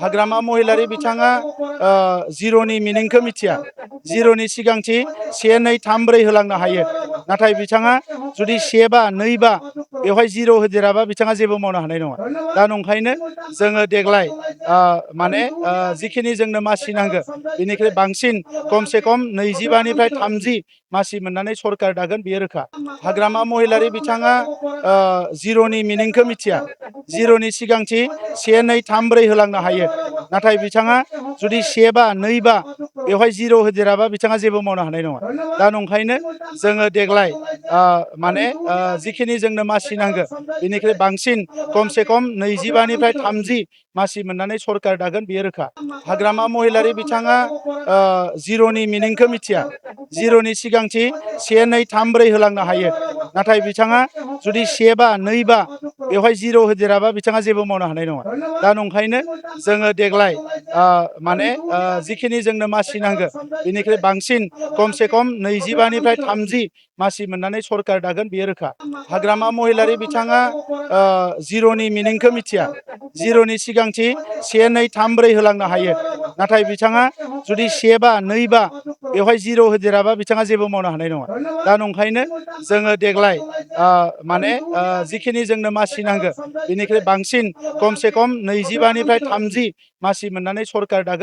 हाग्रामा महिलारि बिथाङा जिर'नि मिनिंखौ मिथिया। जिर'नि सिगांथि 1, 2, 3, 4 होलांनो हायो। नाथाय बिथाङा जुदि 1 बा 2 बा बेवहाय जिर' होदेराबा बिथाङा जेबो मावनो हानाय नङा। दा नंखायनो जोङो देग्लाय जिखिनि जोंनो मासि नांगौ बेनिख्रुइ बांसिन खमसे खम 25 निफ्राय 30 मासि मोननानै सरकार दागोन बेयो रोखा। हाग्रामा महिलारि बिथाङा जिर'नि मिनिंखौ मिथिया। जिर'नि सिगांथि 1, 2, 3, 4 होलांनो हायो। नाथाय बिथाङा जुदि 1 बा 2 बा बेवहाय जिर' होदेराबा बिथाङा जेबो मावनो हानाय नङा। दा नंखायनो जोङो देग्लाय जिखिनि जोंनो मासि नांगौ बेनिख्रुइ बांसिन खमसे खम 25 निफ्राय 30 मासि मोननानै सरकार दागोन बेयो रोखा। हाग्रामा महिलारि बिथाङा जिर'नि मिनिंखौ मिथिया। जिर'नि सिगांथि 1, 2, 3, 4 होलांनो हायो। नाथाय बिथाङा जुदि 1 बा 2 बा बेवहाय जिर' होदेराबा बिथाङा जेबो मावनो हानाय नङा। दा नंखायनो जोङो देग्लाय जिखिनि जोंनो मासि नांगौ बेनिख्रुइ बांसिन खमसे खम 25 निफ्राय 30 मासि मोननानै सरकार दागोन बेयो रोखा। हाग्रामा महिलारि बिथाङा जिर'नि मिनिंखौ मिथिया। जिर'नि सिगांथि 1, 2, 3, 4 होलांनो हायो। नाथाय बिथाङा जुदि 1 बा 2 बा बेवहाय जिर' होदेराबा बिथाङा जेबो मावनो हानाय नङा। दा नंखायनो जोङो देग्लाय जिखिनि जोंनो मासि नांगौ बेनिख्रुइ बांसिन खमसे खम 25 निफ्राय 30 मासि मोननानै सरकार दागोन।